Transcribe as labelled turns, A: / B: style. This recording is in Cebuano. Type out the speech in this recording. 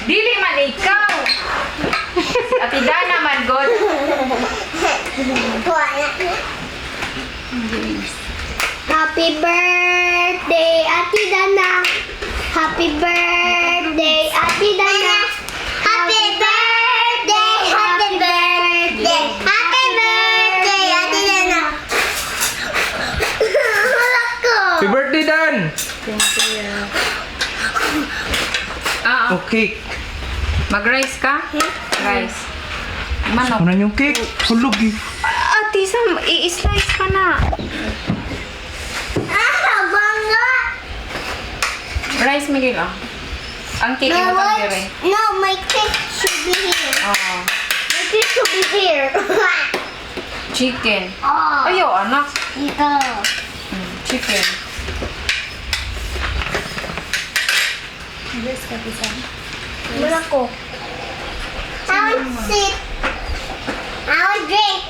A: Dili man ikaw. Si Ate Dana man god.
B: Happy birthday, Ate Dana. Happy birthday, Ate Dana. Happy birthday, happy birthday, happy birthday, Ate Dana. Wala ko.
C: Happy birthday, Dan!
A: Ah,
C: Oh, cake.
A: mag-rice ka? Rice. Manok.
C: Ano yung cake? Hulog eh.
A: Ate Sam, i-slice ka na.
B: Ah, bangga.
A: Rice, Miguel, ah. Ang cake
B: No,
A: mo
B: what?
A: dire.
B: No, my cake should be here.
A: Oo.
B: My cake should be here.
A: Chicken.
B: Oh,
A: Ayaw, anak.
B: Ito.
A: Chicken.
B: Wala ko. I want sit. I want drink.